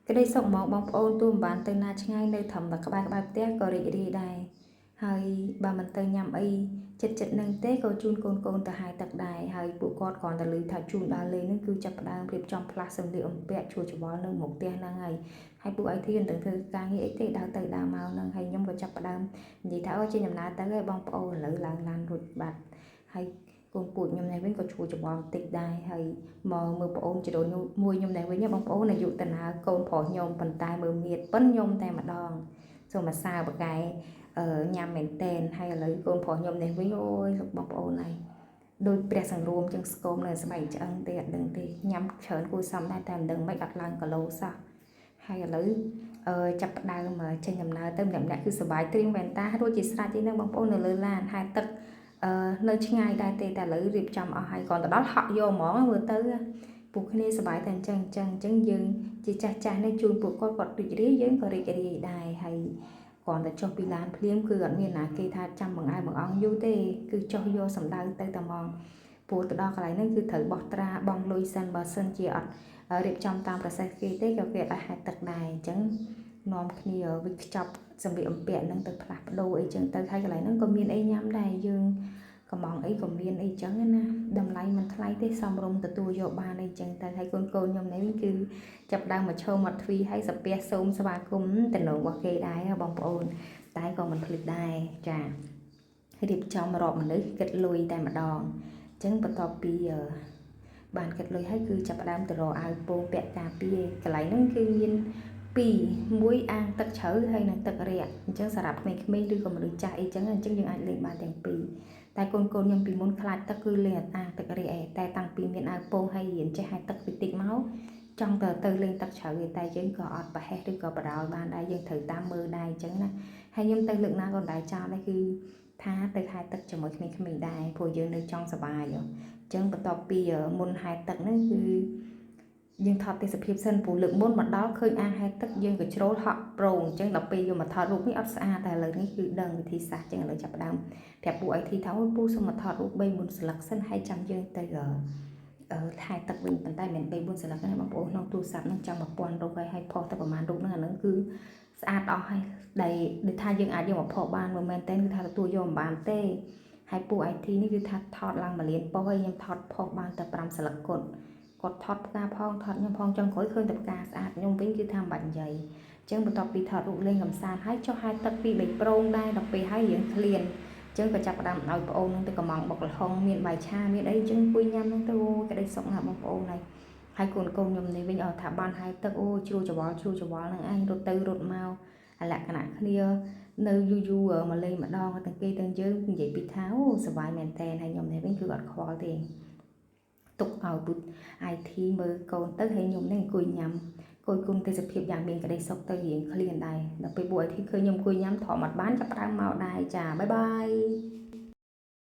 ក្តីសុខហ្មងបងប្អូនទូមិនបានទៅណាឆ្ងាយនៅត្រឹមតែក្បែរក្បែរផ្ទះក៏រីករាយដែរហើយបើមិនទៅញ៉ាំអីចិត្តចិត្តនឹងទេក៏ជូនកូនកូនទៅហែទឹកដែរហើយពួកគាត់គ្រាន់តែឮថាជូនដើរលេងនឹងគឺចាប់ផ្ដើមរៀបចំផ្លាស់សម្លៀកបំពាក់ជួច្បល់នៅមុខផ្ទះហ្នឹងហើយហើយពួក IT មិនដឹងធ្វើការងារអីទេដើរទៅដើរមកហ្នឹងហើយខ្ញុំក៏ចាប់ផ្ដើមនិយាយថាអូចេញដំណើរទៅហើយបងប្អូនឥឡូវឡើងឡានរួចបាត់ហើយកូនពូជខ្ញុំនេះវិញក៏ជួច្បល់បន្តិចដែរហើយមកមើលប្អូនជីដូនមួយខ្ញុំនេះវិញបងប្អូនអាយុតាណាកូនប្រុសខ្ញុំប៉ុន្តែមើលមៀតប៉ុនខ្ញុំតែម្ដងសូមអាសាបកែអឺញ៉ាំមែនតែនហើយឥឡូវកូនប្រុសខ្ញុំនេះវិញអូយលោកបងប្អូនហើយដូចព្រះសង្រួមចឹងស្គមនៅស្បែកឆ្អឹងទេអត់ដឹងទេញ៉ាំច្រើនគួរសមដែរតែមិនដឹងមិនអត់ឡើងគីឡូសោះហើយឥឡូវអឺចាប់ផ្ដើមចេញដំណើរទៅម្នាក់ម្នាក់គឺសប្បាយត្រៀមវ៉ែនតារួចជាស្រេចទេហ្នឹងបងប្អូននៅលើឡានហើយទឹកអឺនៅឆ្ងាយដែរទេតែឥឡូវរៀបចំអស់ហើយគ្រាន់ទៅដល់ហក់យកហ្មងមើលទៅពួកគ្នាសប្បាយតែអញ្ចឹងអញ្ចឹងអញ្ចឹងយើងជាចាស់ចាស់នេះជូនពួកគាត់គាត់រីករាយយើងក៏រីករាយដែរហើយគ្រាន់តែចុះពីឡានភ្លាមគឺអត់មានណាគេថាចាំបង្អែបង្អង់យូរទេគឺចុះយកសម្ដៅទៅតែហ្មងព្រោះទៅដល់កន្លែងហ្នឹងគឺត្រូវបោះត្រាបង់លុយសិនបើសិនជាអត់រៀបចំតាមប្រសេសគេទេក៏គេអត់ឲ្យហែទឹកដែរអញ្ចឹងនាំគ្នាវិចខ្ចប់សម្លៀកបំពាក់ហ្នឹងទៅផ្លាស់ប្ដូរអីចឹងទៅហើយកន្លែងហ្នឹងក៏មានអីញ៉ាំដែរយើងកំងអីក៏មានអីចឹងណាតម្លៃមិនថ្លៃទេសមរម្យទទួលយកបានអីចឹងទៅហើយកូនកូនខ្ញុំនេះគឺចាប់ដើមមកឈរមកទ្វីហើយសាពះសូមស្វាគមន៍តំណងរបស់គេដែរបងប្អូនតែក៏មិនភ្លេចដែរចារៀបចំរាប់មនុស្សគិតលុយតែម្ដងអញ្ចឹងបន្ទាប់ពីបានគិតលុយហើយគឺចាប់ផ្ដើមទៅរកអាវពោងពាក់ការពារកន្លែងហ្នឹងគឺមានពីរមួយអាងទឹកជ្រៅហើយនិងទឹករាក់អញ្ចឹងសម្រាប់ក្មេងៗឬក៏មនុស្សចាស់អីចឹងអញ្ចឹងយើងអាចលេងបានទាំងពីរតែកូនកូនខ្ញុំពីមុនខ្លាចទឹកគឺលេងអាងទឹករាក់ឯងតែតាំងពីមានអាវពោងហើយរៀនចេះហែលទឹកតិចៗមកចង់ទៅទៅលេងទឹកជ្រៅឯតែយើងក៏អត់ប្រហែសឬក៏បដោយបានដែរយើងត្រូវតាមមើលដែរអញ្ចឹងណាហើយខ្ញុំទៅលើកណាក៏ដែរចោលដែរគឺថាទៅហែលទឹកជាមួយក្មេងៗដែរព្រោះយើងនៅចង់សប្បាយអញ្ចឹងបន្ទាប់ពីមុនហែលទឹកហ្នឹងគឺយើងថតទេសភាពសិនព្រោះលើកមុនមកដល់ឃើញអាងហែលទឹកយើងក៏ជ្រុលហក់ប្រងអញ្ចឹងដល់ពេលយកមកថតរូបនេះអត់ស្អាតតែឥឡូវនេះគឺដឹងវិធីសាស្ត្រអញ្ចឹងឥឡូវចាប់ផ្ដើមប្រាប់ពូ IT ថាអូយពូសុំមកថតរូប3 4ស្លឹកសិនហើយចាំយើងទៅអឺថែទឹកវិញប៉ុន្តែមិនមែន3 4ស្លឹកទេបងប្អូនក្នុងទូរស័ព្ទហ្នឹងចាំ1000រូបហើយហើយផុសតែប្រហែលរូបហ្នឹងអាហ្នឹងគឺស្អាតអស់ហើយដែលដូចថាយើងអាចយកមកផុសបានមិនមែនទេគឺថាទទួលយកមិនបានទេហើយពូ IT នេះគឺថាថតឡើងមួយលានប៉ុស្តិ៍ហើយខ្ញុំថតផុសបានតែ5ស្លឹកគាត់គាត់ថតផ្កាផងថតខ្ញុំផងចុងក្រោយឃើញតែផ្កាស្អាតខ្ញុំវិញគឺថាមិនបាច់និយាយអញ្ចឹងបន្ទាប់ពីថតរូបលេងកំសាន្តហើយចុះហែលទឹកពីបីប្រងដែរដល់ពេលហើយរៀងឃ្លានអញ្ចឹងក៏ចាប់ផ្ដើមឲ្យប្អូននឹងទៅកំងបុកល្ហុងមានបាយឆាមានអីអញ្ចឹងអង្គុយញ៉ាំហ្នឹងទៅអូក្តីសុខណាស់បងប្អូនហើយហើយកូនកូនខ្ញុំនេះវិញឲ្យថាបានហែលទឹកអូជ្រួច្របល់ជ្រួច្របល់ហ្នឹងឯងរត់ទៅរត់មកលក្ខណៈគ្នានៅយូរយូរមកលេងម្ដងទាំងគេទាំងយើងនិយាយពីថាអូសប្បាយមែនតើហើយខ្ញុំនេះវិញគឺអត់ខ្វល់ទេទុកឲ្យពុត IT មើលកូនទៅហើយខ្ញុំនេះអង្គុយញ៉ាំអង្គុយគុំទេសភាពយ៉ាងមានក្តីសុខទៅរៀងឃ្លានដែរដល់ពេលពួក IT ឃើញខ្ញុំអង្គុយញ៉ាំទ្រាំអត់បានចាប់ផ្ដើមមកដែរចាbye bye.